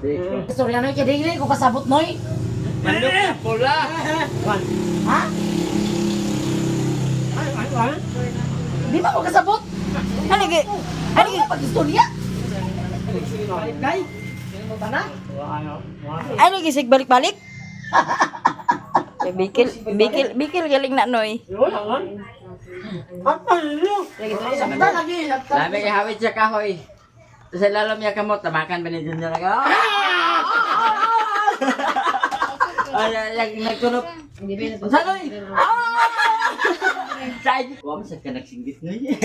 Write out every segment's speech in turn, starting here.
Istorya noy kay dili ko kasabot noy. Manok na pula. Ha? Di ba ko kasabot? Ano gi? Ano ka pag-istorya? Tana? Ano gisig balik-balik? Eh, Bikil, bikil, bikil galing na noy. Sabta lagi, sabta. Lami kay hawit siya kahoy. Sa lalom niya kamot, tamakan ba ni Junior ka? Ay, ay, ay, nagtunog. Unsa noy? Sa wa man sad ka nagsinggit noy.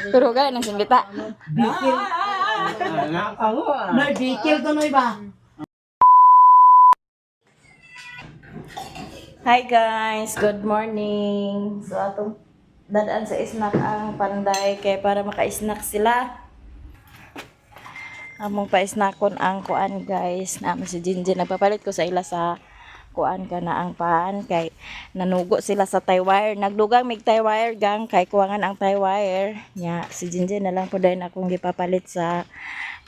Pero gaya nang singgita. Bikil. Noy, bikil to noy ba? Hi guys, good morning. So atong dadaan sa snack ang panday kay para maka-snack sila. Among pa-snackon ang kuan guys. Naman si Jinjin nagpapalit ko sa ila sa kuan ka na ang paan kay nanugo sila sa tie wire. Nagdugang mig tie wire gang kay kuwangan ang tie wire. Nya si Jinjin na lang po dahil akong gipapalit sa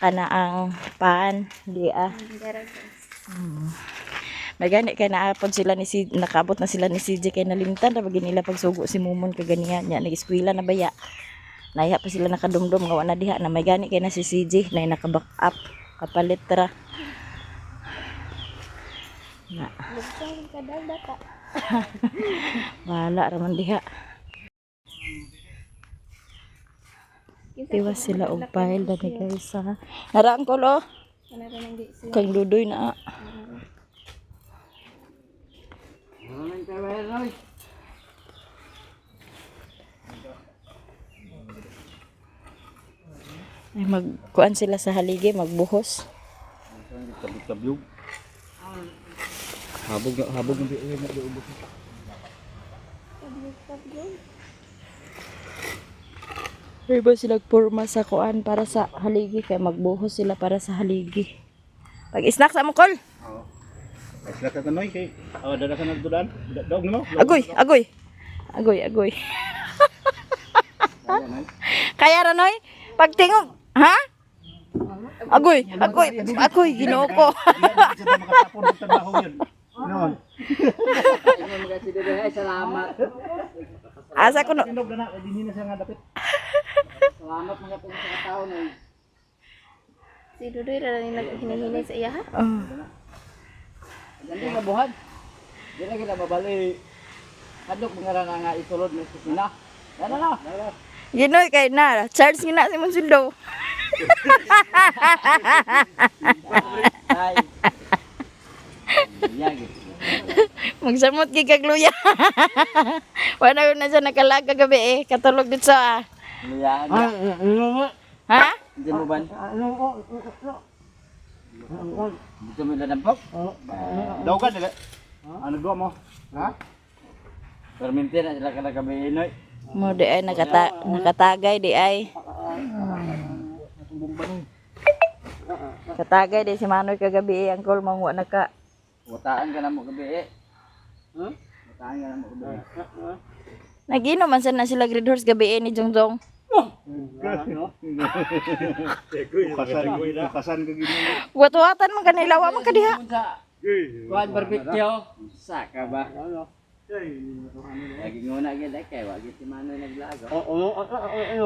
kana ang paan. Di ah. May gani kay naapod sila ni si nakaabot na sila ni CJ kay nalimtan ra bagin nila pagsugo si Mumon kaganiya nya nag-eskwela na baya. Naiha pa sila nakadumdum nga wa na diha na may gani kay na si CJ na naka-back up kapalit ra. Na. Wala ra man diha. Tiwas sila og file dani guys ha. Narang ko lo. Kang dudoy na. Ah. Ay magkuan sila sa haligi, magbuhos. Tabyog. Habog na habog ng biuwi na biubok. Ay ba sila purma sa kuan para sa haligi kay magbuhos sila para sa haligi. Pag snack sa mo kol. Ay sila ka kanoy kay. Oh, dada ka nagdudan. Dog nimo. Agoy, agoy. Agoy, agoy. Kaya ra noy, pagtingog, ha? Agoy, agoy, agoy, Ginoo ko. Makatapon ng trabaho yun. Noon. Ay, salamat. Asa ko no. Tinog na na, dinhi na siya nga dapit. Salamat mga kung sa tao noy. Si Dudoy ra ni naghinay-hinay sa iya ha. Oh. Dali nga buhat. Di na kita mabali. Hadlok mga ra nga isulod ni kusina. Dala na. Ginoy kay na, charge nga na si mong sweldo. Ay. Yagi. Magsamot gid kag luya. Wala na siya nakalag kagabi eh. Katulog dito sa ah. Luyaan. Ha? Hindi mo ban? Dito mo danampok? Daw ka dili. Ano duwa mo? Ha? Perminti na sila kada gabi noy. Mo di ay nakatagay di ay. Katagay di si Manoy kagabi eh. Ang call mo wa naka. Wataan ka na mo gabi eh. Huh? Wataan ka na mo gabi. Naginom man sad na sila Green Horse gabi eh ni Jongjong. Bukasan, bukasan ka gini. Watuatan man kanila wa man kadiha. Sa kuan barbecue, saka ba? Lagi nguna gid ay kay wa gid si Manoy naglago.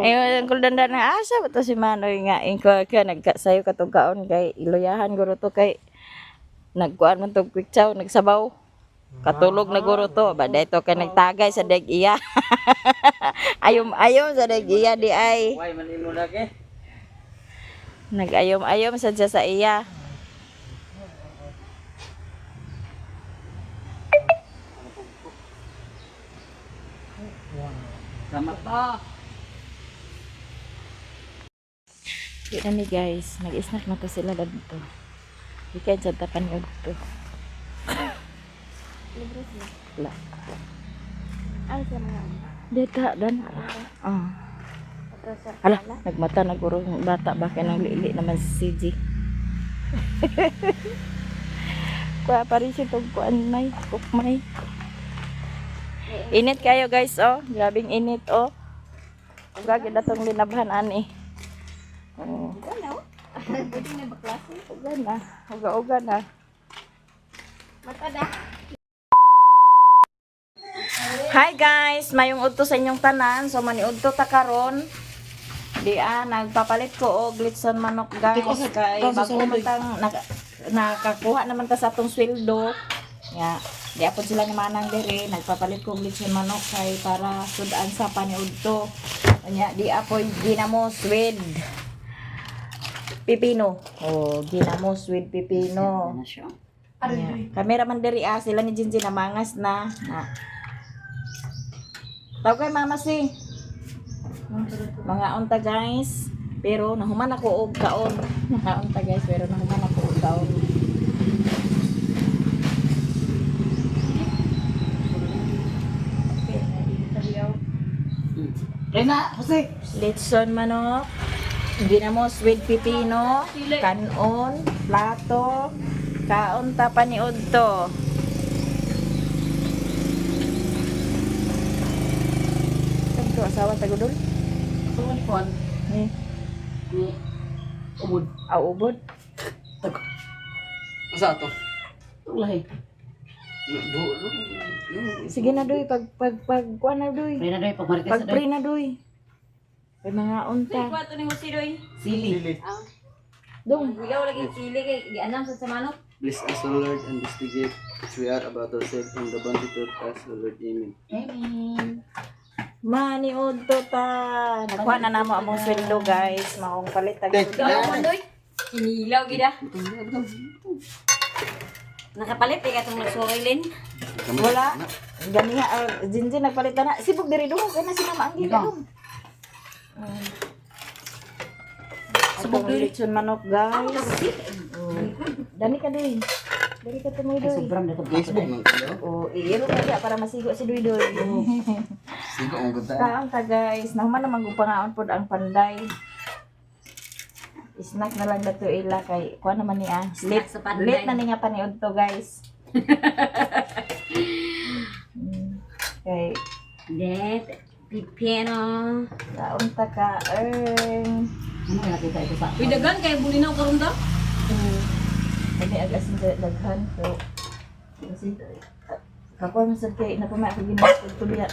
Eh ang call dandan na asa ba to si Manoy nga ingko ka nagkasayo katong kaon kay iluyahan guro to kay nagkuan man tog quick chow nagsabaw. Katulog na guro to ba dito kay nagtagay sa deg iya. Ayom-ayom sa deg iya di ay. Way man imo lagi. Nag-ayom-ayom sad siya sa iya. Sama ta. Di na ni guys, nag-snack na to sila dito. Weekend sa tapan yun to. Libre sila. La. Ang sa mga ano. Dita dan. Ah. Ato sa Ala, nagmata na guro ng bata baka nang lili naman si CJ. Kuha pa rin siya tong kuan may, kukmay. Init kayo guys oh, grabing init oh. Gagi na tong linabhan ani. Oh. Buti na Klase, uga na. Uga-uga na. Mata da. Hi guys, mayong udto sa inyong tanan. So maniudto ta karon. Di ah, nagpapalit ko og litson manok, guys, kay bago man tang nakakuha naman ta sa atong sweldo. Ya, di apod sila ni Manang diri, nagpapalit ko og litson manok kay para sudan sa paniudto. Nya di apoy ginamos with pipino. Oh, ginamos with pipino. Yeah. Kamera man diri ah, sila ni Jinjin namangas na. Na. Tawag kay mama si. Mga unta, guys. Pero nahuman ako og kaon. Mga unta, guys, pero nahuman ako og kaon. Rena, Jose. Litson manok, ginamos with pipino, kanon, plato, kaon ta paniud to. Ito, asawa tagudol? So, ni Juan. Eh, Ni Ubod. aw ubod. Asa to? Lahi. Sige na doy, pag pag pag kuan na doy. Rena doy, pag marites Pag pray na doy. Kay mga unta. Kwato ni mo si Roy. Sili. Dong, Ikaw lagi sili kay gianam sa manok. Bless us, O Lord, and this the gift which we are about to receive in the bounty of us, O Lord. Amen. Amen. maniud to ta. Nakuha na namo among sweldo, guys. Maong palit tag. Kinilaw gida. Nakapalit eh katong nagsuroy lin. Wala. Ganiha Jinjin nagpalit na. Sibog diri dong kay na si mama ang gila dong. Sibog diri lechon manok, guys. Dani ka doy. Dali ka tumoy doy. Sobrang na Facebook man ko. Oh, iiro ka siya para masigo si Duy Duy. Sigo ang ganda. Kaon ta, guys. Nahuman naman kung pangaon pod ang panday. Snack na lang dato ila kay kuha naman niya. Late, sa panday. late na ni nga paniud to, guys. Kay Det pipino. kaon ta ka earn. Ano nakita ito sa? Uy dagan kay bulinaw karon daw. Kani ag asin sa daghan so kasi kakuha man sad kay napamay ako ginamos pag tubiya.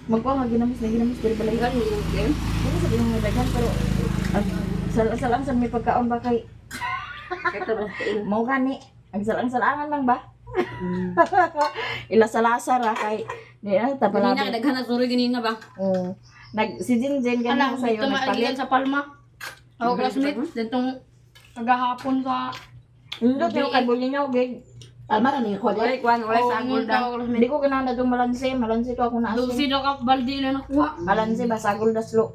Magkuha nga ginamos na ginamos diri balay. Dili sa ginamos daghan pero ag sal-salang sa may pagkaon ba kay mao gani ang salang-salangan lang ba? Ila salasa ra kay di na Ganina tapalabi. daghan na suroy ganina ba? Oo. Nag si Jinjin ganina Alam, sa iyo dito nagpalit. maigilan sa Palma. Ako classmate, ditong kagahapon sa Indot yung kay Bulinaw gig. Alma na ni Juan. Walay kwan, walay Oo, sa nung da. tawag classmate. Hindi ko kinahanglan na itong malansi. Malansi to ako na asin. Dusi daw ka balde na nakuha. Malansi ba? Sagol daslo.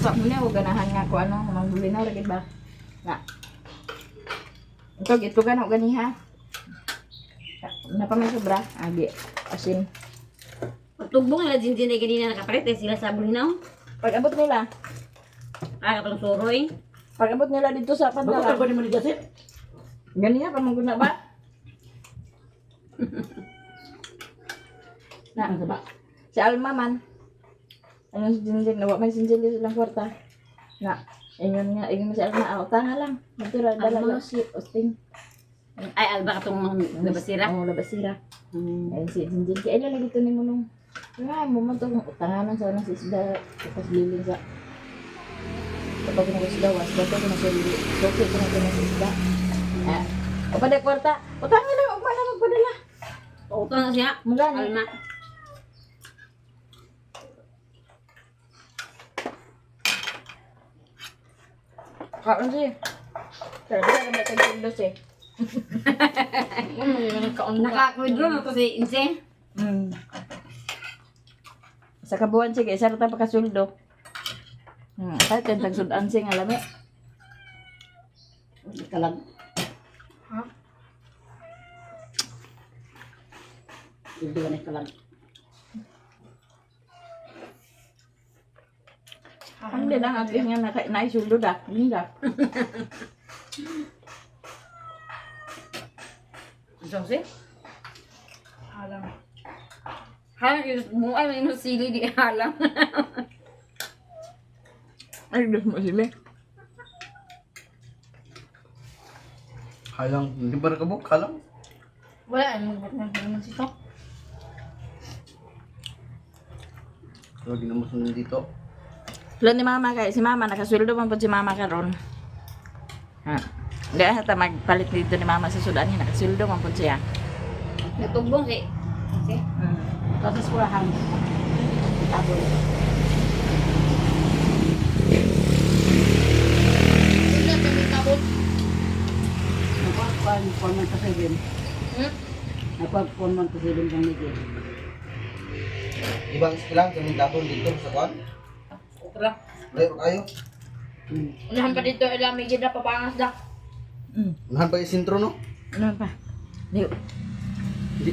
Muna ako ganahan nga ko ano, manggulinaw ra gid ba? Na. Ito gito gano ganiha. Napa may sobra? Agi. Asin. Tugbong nila Jinjin ay ganina nakapalit eh sila sa bulinaw. Pag abot nila, Ah katong suroy. pag abot nila dito sa Bago pandala. ka ba ni mo ni Joseph? Ganiha pa mangguna ba? Na, ano ba? Si Alma man. Ano si Jinjin, nawa may Jinjin dito silang kwarta. Na, ingon nga, ingon si Alma, ah, utanga lang. Dito ra dala Alma? lang si Austin. Ay alba katong labasira. Oo, labasira. Ayun si Jinjin, kaya ilan dito ni mo nung. Nga, mo man to kung utanganan sa unang si isda, tapos lilin sa kapag na isda, was dato ko na sa lili. Soki ko na sa isda. Ah, o pa kwarta, utanga lang, ugma na magpadala. Utang na siya. Mugani. Alma. Kaon siya. Pero di ka na tagsildos eh. Naka-withdraw na to si Inse. Sa kabuan sige, isa ra ta pagkasuldo. Kahit yung tagsudan siya nga lami. Kalag. Ha? Hindi ka na kalag. Ang din ang agis nga naka naisuldo da. Hindi da. Jose? Alam. Halang mo ay may sili di halang. Ay, Diyos mo sila. Halang, hindi ba nakabuk? Halang? Wala ay magbuk naman sito. Lagi na mo sunod dito. Wala ni mama kay si mama nakasweldo man pud si mama karon. Ha. Hindi ta magpalit dito ni mama sa sudan niya nakasweldo man pud siya. Natugbong si. Okay. Tapos kurahan. Tabon. Wala kami tabot. Nagpagkuhan, 4 months to 7. Hmm? Nagpag 4 months to 7 kang nigil. Ibang ilang kami dahon dito sa kwan. Okra. Layo kayo. Unahan pa dito ila may gida papangas da. Unahan pa yung sentro no? Ano pa? Di. Hindi.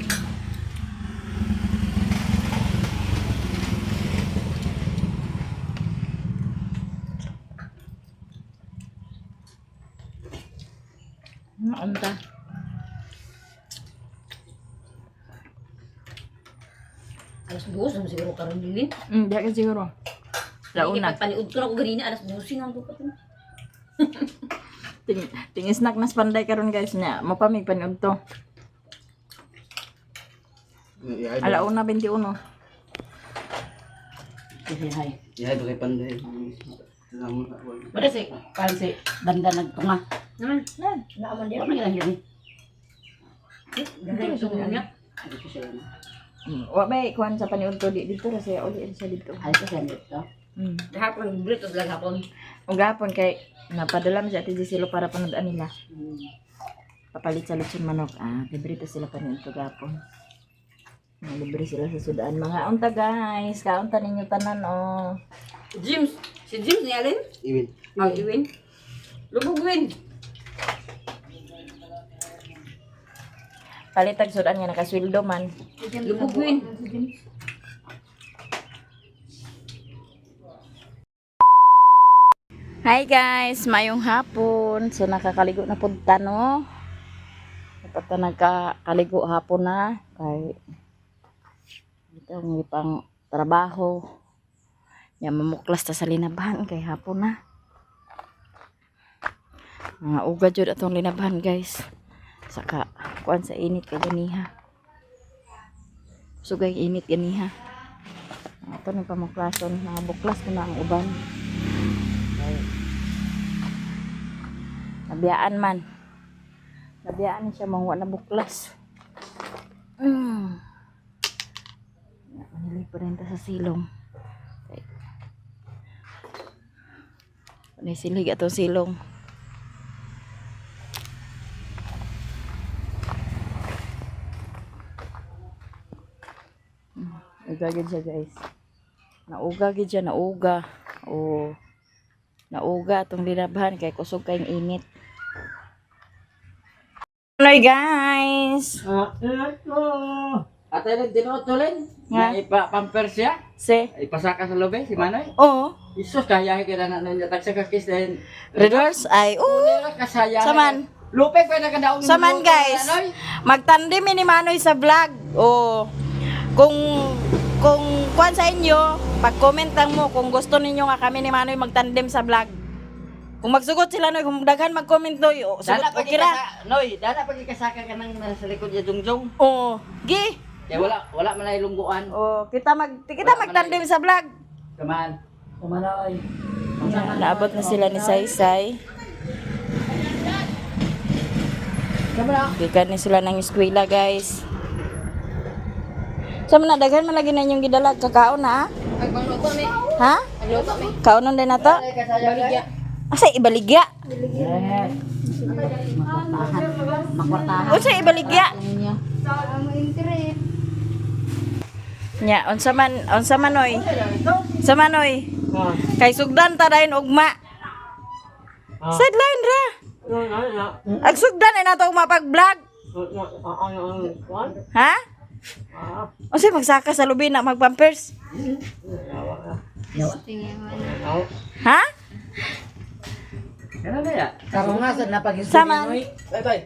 Ano unta? Alas 2 naman siguro karon din. Di ka siguro. Launa. Paniud ko na ko ganina alas 12 nang ko pa. Ting, ting snack nas panday karon guys niya. Mapamig paniud to. Ihay ba? Alauna 21. Kasi hay. Ihay ba kay Panday? Wala si, parang si Banda nagtunga. Naman. Naaman Wala man ilang yun eh. Dito niya. Ay, ko siya yun. Wa bay kuan sa paniud to di dito ra siya uli ra siya dito. Ay, ko siya dito. Hapon brito lang hapon. Ug gapon kay napadala man si Ate Giselo para panood nila. Papalit sa lechon manok. Ah, libre to sila panood to gapon. Mga libre sila sa sudan. Mga unta guys, kaunta ninyo tanan oh. James, si James ni Alin? Iwin. Oh, Iwin. Lubog win. Palitag sudan nga nakasweldo man. Lubog win. Hi guys, mayong hapon. So nakakaligo na pud ta no. Dapat ta nagkakaligo hapon na kay ito ang pang trabaho. Nya mamuklas ta sa linaban kay hapon na. Mga uga jud atong linaban guys. Saka kuan sa init kay ganiha. Sugay init ganiha. Ato ni pamuklason, mga buklas ko na ang uban. Nabiyaan man. Nabiyaan siya mangwa na buklas. Manili pa rin ta sa silong. Okay. Ano silig atong silong. Uga gid siya guys. Nauga gid siya, nauga. O nauga atong linabhan kay kusog kayong init. Noy guys. Atay lang tinutuloy. Nga. Na ipa-pamper siya. Se. Ipasaka sa lobe si Manoy. Oh, Isus kaya kay na na tagsa ka kiss then. reverse ay oh. Kasaya. Saman. Lupek pa nakadaog. Saman guys. Magtandem ni Manoy sa vlog. Oh. Kung kuan sa inyo, pag-comment lang mo kung gusto ninyo nga kami ni Manoy magtandem sa vlog. Kung magsugot sila noy, kung daghan mag-comment noy, oh, sugot Dana pag okay ra. Noy, dana pag ikasaka ka nang nasa likod niya jungjong. Oh, gi. Kaya wala man ay lungguan. Oh, kita magtandem sa vlog. Kaman. Kumaloy. Naabot na sila ni Saysay. Gikan ni sila ng eskwela, guys. Sa man na, daghan man lagi na inyong gidalag kakaon na. ah? Ay, pangluto mi. Ha? Pangluto mi. Kaonon din na to? Baligya. Asa ibaligya? Yes. Makwartahan. Makwartahan. Unsa ibaligya? Ninyo. Nya, unsa man oy? Unsa man oy? Kay sugdan ta dayon ugma. Sideline ra. Ag sugdan ay nato ugma pag vlog. Ha? Unsa magsaka sa lubi na magpampers? Ha? Ano na ya? Karon nga sa napag Saman. Bye bye.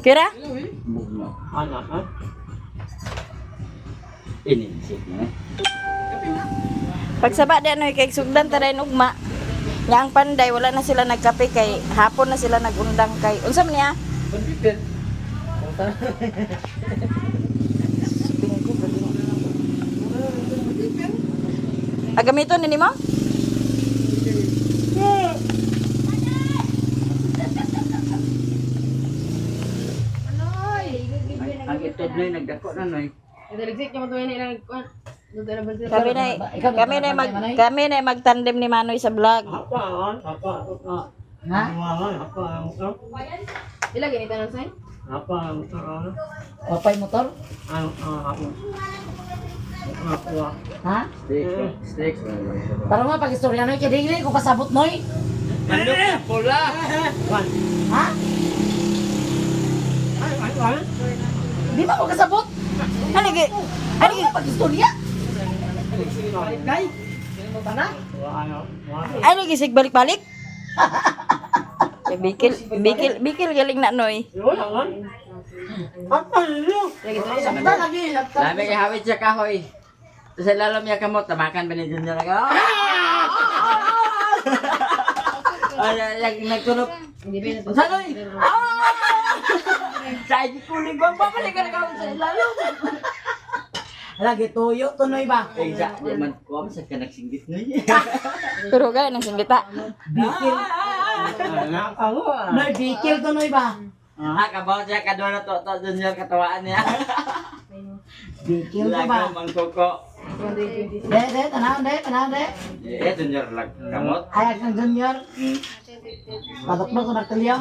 Kira? Inisip mo eh. Pagsaba di ano kay sugdan ta rin ugma. Nya ang panday wala na sila nagkape kay hapon na sila nagundang kay unsa man niya? Ah, gamiton ni nimo? Ang itod noy nagdako na noy. Nagdaligsik niya matuloy na ilang kuan. Kami na magtandem ni Manoy sa vlog. Ha? Ila ganito nang sign? Wapay motor? Ha? Steak, steak. Para mo pag-istorya noy kay dili ko kasabot noy. Manok na pula. Ha? Di ba ko kasabot? Ano gi? Ano mo pag-istorya? Kay? Tana? Ano gisig balik-balik? Kay Bikil, bikil, bikil galing na noy. Sakta lagi, sakta. Lami kay hawit siya kahoy. Sa lalom niya kamot, tamakan ba ni Junior ka? Ay, ay, nagtunog. Unsa noy? Sa ay kuling bang babalik ka na kamo sa ilalom. Lagi tuyo to noy ba? Eh, sa di man ko sa ka nagsinggit noy. Pero gaya nang singgita. Bikil. Noy bikil to noy ba? Ah, kabaw siya kadua na to to Junior katawaan niya. Bikil to ba? Lagaw mangkoko. De, de, tanaw, de, tanaw, de. Eh, Junior lag kamot. Ayag ng junior. Patok mo sa martilyo.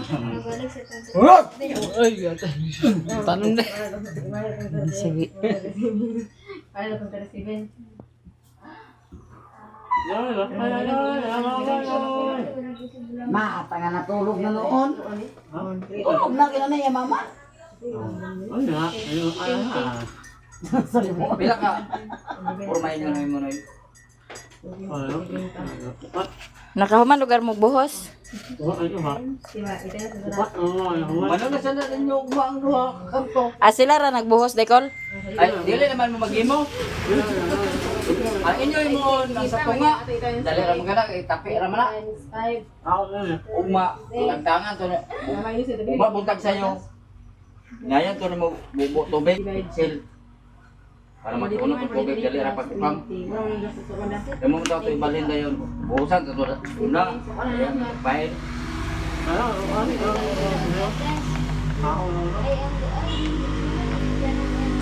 Sige. Para na itong 37. Ma, tanga natulog na noon. Tulog na kina na iya mama. Sorry mo. Pila ka? Pormay na noy mo noy. Nakahuman lugar mo buhos. Diba? Ito na sa Mano na sa ninyo ang duha kampo. Ah, sila ra nagbuhos dekol. Ay, dili naman mo maghimo. Ang inyo mo nang sa tunga. Dali ra mo kana kay tapi ra man na. Minus 5. Ugma tagtangan to na. Minus ito. Ugma buntag sayo. Ngayon to na mo bubo tubig sil. Para matuno ko tubig dali ra pagpang. Kamo mo to ibalhin dayon. Buhusan sa to. Una. Ayan, Pahit.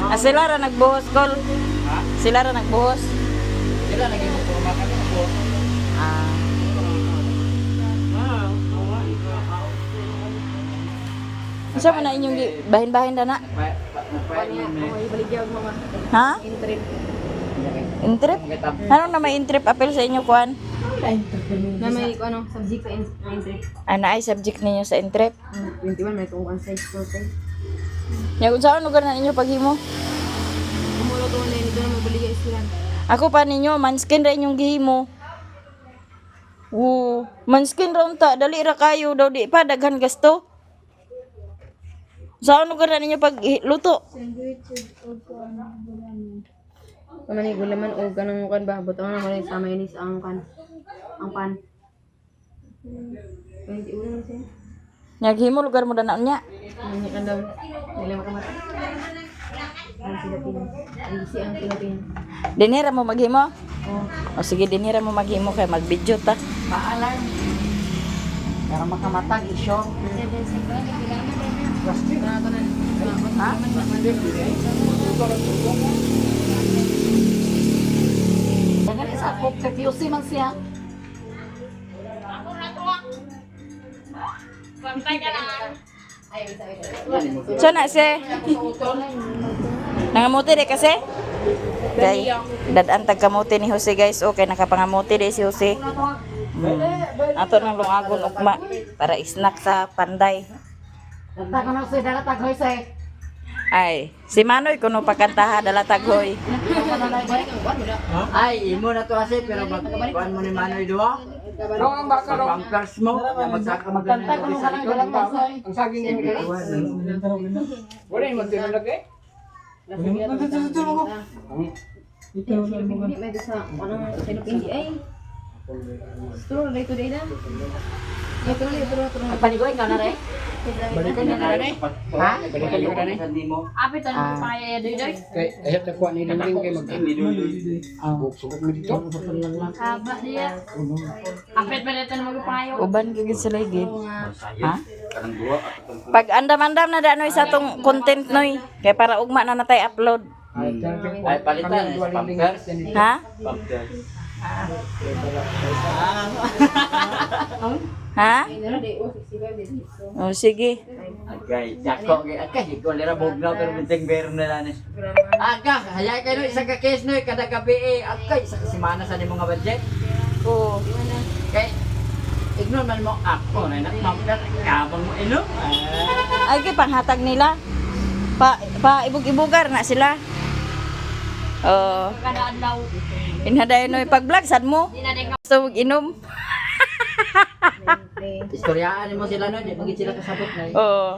Ah, sila ra nagbuhos kol. Ha? Sila ra nagbuhos. Sila lagi mo kurma kami ko. Ah. Unsa man na inyong bahin-bahin na na? Nagpahit mo ni. Baligya og mga Ha? intrip. Intrip? Ano na may intrip apel sa inyo kuan? Na may ano, subject sa intrip. Ana ay subject ninyo sa intrip. 21 may kung size ko size. Nya unsa lugar na ninyo paghimo? Kumulo to na dito na may baligya sila. Ako pa ninyo manskin ra inyong gihimo. Wo, manskin ra unta dali ra kayo daw di pa daghan gasto. Sa lugar na ninyo pag luto? Kamani gulaman og kanang kan ba butang na ko sa mayonnaise ang kan ang pan. 21 na siya. Naghimo lugar mo danaon niya. Ano kan daw? Dili makamata. Ang Pilipin. Ang si ang Pilipin. Dinhira mo maghimo? Oh. O sige, dinhira mo maghimo kay mag-video ta. Paalarm. Para makamatag isyo. Ha? Dagan isa ko sa QC man siya. So na se. Nangamuti di kasi? Kay dadaan tag kamote ni Jose guys. Okay, nakapangamote di si Jose. Ato nang lungagon ugma para isnak sa panday. Kanta ko na siya, dala taghoy sa Ay, si Manoy kuno pakantaha dala taghoy. Ay, imo na to kasi pero magkuan mo ni Manoy duha. Pag-pampers mo, ya magsaka mo Kanta ko nung kanang dala taghoy. Hindi, may sa anong sinupindi ay. Turo na ito day na. Ito na ito na. Panigoy ka na rin. Balikan na rin. Ha? Balikan na rin. Apit ano pa kaya doy doy? Kay ayat na kuha ni Lingling kay mag sugok mi dito. Haba niya. Apit pa dito na magpayo. Uban gid sila gid. Ha? Kanang duwa at atong Pag andam-andam na da noy sa tong content noy kay para ugma na natay upload. Ay, palitan, eh, pampers. Ha? Pampers. Ha? Oh, sige. Agay, dako kay agay ko lira bugnaw pero binting meron na lang. Aga, hayay kayo isa ka case noy kada gabi eh. Agay isa ka semana sa nimo nga budget. Oo. Kay ignore man mo ako na nak pamper kabang mo inom. Ah. Ay, kay panghatag nila. Pa, pa ibug-ibugar na sila. Oo. Kada adlaw. Inhaday noy pag-vlog sad mo. Gusto mong inom. Istoryaan mo sila no, di magid sila kasabot na. Oo.